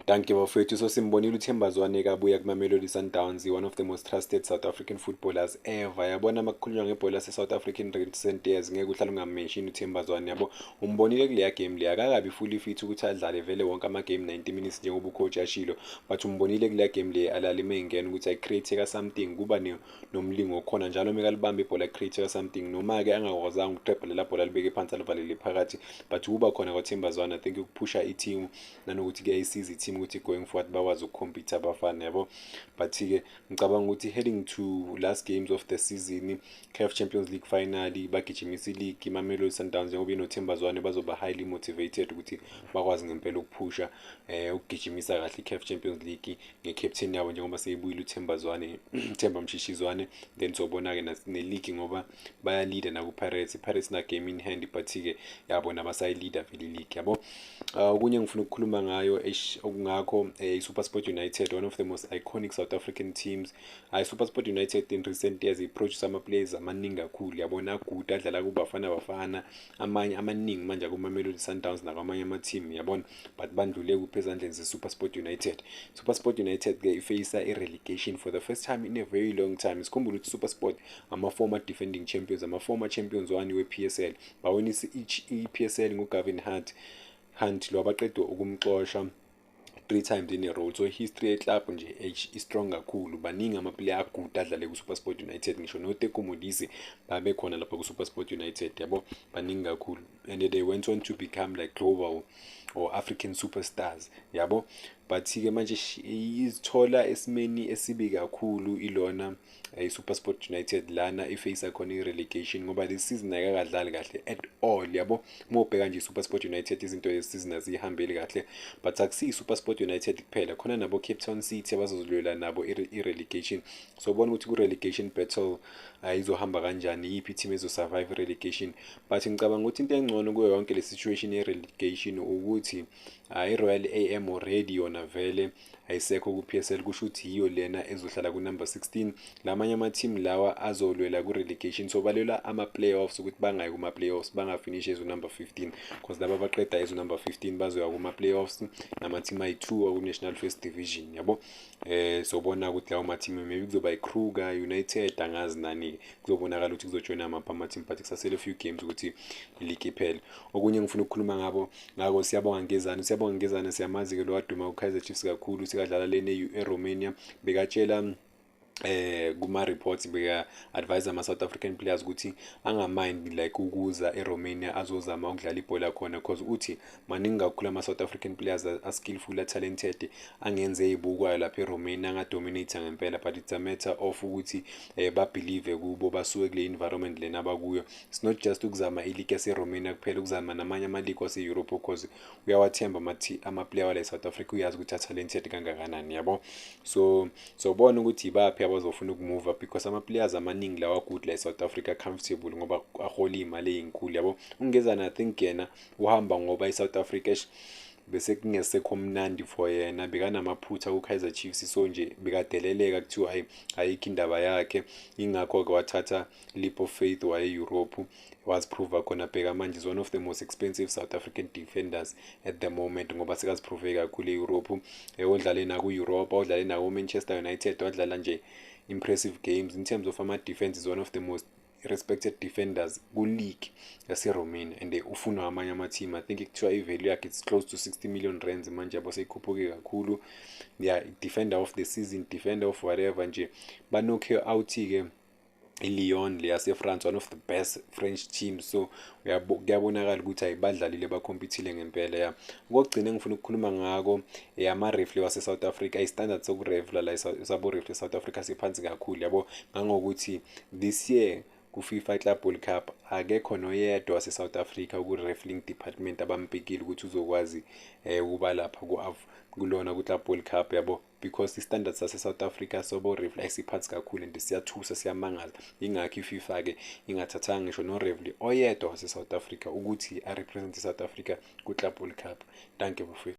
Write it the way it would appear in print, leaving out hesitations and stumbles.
Dankie, bafowethu. So simbonile uThemba Zwane kabuya kuMamelodi Sundowns, one of the most trusted South African footballers ever. Yabona, makukhulunywa ngebhola lase-South African recent years, ngeke uhlale ungamenshini uThemba Zwane, yabo. Umbonile kuleya game leya, akakabi fully fit ukuthi adlale vele wonke ama-game 90 minutes njengoba ucoach ashilo, but umbonile kuleya game le alale uma engena ukuthi ayi-create-eka something, kuba nomlingo okhona njalo uma kalibamba ibhola, create-eka something, noma-ke angakwazanga ukuqebha lela bhola, alibeke phansi, alivalele phakathi, but kuba khona kwaThemba Zwane, I think ukuphusha i-team nanokuthi kuyayisiza i-team ukuthi going forward bakwazi ukucompete abafana, yabo. But-ke ngicabanga ukuthi heading to last games of the season, CAF Champions League final, bagijimisa i-league, iMamelodi Sundowns njengoba inoThemba Zwane bazoba highly motivated ukuthi bakwazi ngempela ukuphusha, ukugijimisa kahle i-CAF Champions League nge-captain yabo njengoba seyibuyile uThemba Zwane, Themba Mshishi Zwane. Then sobona-ke ne-league ngoba bayaleada naku-Pirates, i-Pirates na-game in hand, but-ke yabona basayileada vele i-league, yabo. Okunye engifuna ukukhuluma ngayo, eish, okungakho i-SuperSport United, one of the most iconic South African teams. I-SuperSport United in recent years i-produce ama-players amaningi kakhulu, yabona, agude adlala kuBafana Bafana, amanye amaningi manje akuMamelodi Sundowns nakwamanye ama-team, yabona, but bandlule kuphi ezandleni ze-SuperSport United. SuperSport United-ke ifeyisa i-relegation for the first time in a very long time. Sikhumbule ukuthi SuperSport ama-former defending champions, ama-former champions wani we-PSL, bawinisa i-PSL nguGavin Hunt lo abaqedwe ukumxosha three times in a row. So history ye-club nje i-strong kakhulu. Baningi ama-player agude adlale ku-SuperSport United, ngisho noTeko Modise babekhona lapha ku-SuperSport United, yabo, baningi kakhulu, and they went on to become like global or African superstars, yabo. But-ke manje izithola esimeni esibi kakhulu ilona i-SuperSport United lana ifeyisa khona i-relegation ngoba this season ayikakadlali kahle at all, yabo. Uma ubheka nje i-SuperSport United, izinto lesi-season aziyihambeli kahle, but akusiyo i-SuperSport United kuphela, khona nabo Cape Town City abazozilwela nabo i-relegation. So bona ukuthi ku-relegation battle izohamba kanjani, iyiphi i-team ezo-survive i-relegation. But ngicabanga ukuthi into engcono kuyo yonke le situation ye-relegation ukuthi i-Royal AM already yona vele ayisekho ku-PSL, kusho ukuthi yiyo lena ezohlala ku-number 16. Lamanye ama-team lawa azolwela ku-relegation, so balwela ama-playoffs ukuthi bangayi kuma-playoffs, bangafinishi ezo-number 15, because laba abaqeda ezo-number 15 bazoya kuma-playoffs nama-team ayi-2 aku-National First Division, yabo. Sobona ukuthi lawo ma-team maybe kuzoba i-Kruger United, angazi nani, kuzobonakala ukuthi kuzojoyina amaphi ama-team, but kusasele few games ukuthi i-league iphele. Okunye engifuna ukukhuluma ngako, Siyabonga Ngezane. Siyabonga Ngezane siyamazi-ke lo waduma ku-Kaizer Chiefs kakhulu, sekadlala lena eRomania. Bekatshela kuma-reports, beka-advise ama-South African players ukuthi angamind like ukuza eRomania azozama ukudlala ibhola khona, cause uthi maningi kakhulu ama-South African players a-skillful, a-talented, angenze ey'bukwayo lapha eRomania, angadominate ngempela, but it's a matter of ukuthi babelieve kubo, basuke kule environment lena abakuyo. It's not just ukuzama i-league yaseRomania kuphela, ukuzama namanye ama-league wase-Europe, cause uyawathemba ama-player wala e-South Africa, uyazi ukuthi a-talented kangakanani, yabo. So sobona ukuthi ibaphi abazofuna ukumuva, because ama-players amaningi lawa good la e-South Africa comfortable ngoba ahola iy'mali ey'nkulu, yabo. UNgezana, I think yena uhamba ngoba i-South Africa bese kungesekho mnandi for yena, bekanamaphutha ku-Kaizer Chiefs, so nje bekadeleleka, kuthiwa hayi, ayikho indaba yakhe. Ingakho-ke wathatha leap of faith, waye e-Europe, waziprova khona. Bheka manje is one of the most expensive South African defenders at the moment ngoba sekaziprove kakhulu e-Europe, odlale naku-Europa, odlale nako-Manchester United, wadlala nje impressive games in terms of ama-defense, is one of the most respected defenders ku-league yase-Romania and ufunwa amanye ama-team. I think kuthiwa i-value yakhe it's close to 60 million rands manje, yabo, seyikhuphuke kakhulu. Yeah, defender of the season, defender of whatever nje. Banokhe out-ke i-Lyon le yase-France, one of the best French teams, so kuyabonakala ukuthi hayi, badlalile, bakhompithile ngempela ya. Okokugcina engifuna ukukhuluma ngako, ama-referee wase-South Africa. I-standard sokurefla la sabo-referee e-South Africa siphansi kakhulu, yabo, ngangokuthi this year ku-FIFA Club World Cup akekho noyedwa wase-South Africa ku-refereeing department abampikile ukuthi uzokwazi ukuba lapha kulona ku-Club World Cup, yabo, because i-standard sase-South Africa sobo-referee ayisiphansi kakhulu and siyathusa, siyamangaza. Ingakho i-FIFA-ke ingathathanga ngisho no-referee oyedwa wase-South Africa ukuthi a-represent i-South Africa ku-Club World Cup. Dankie, bafowethu.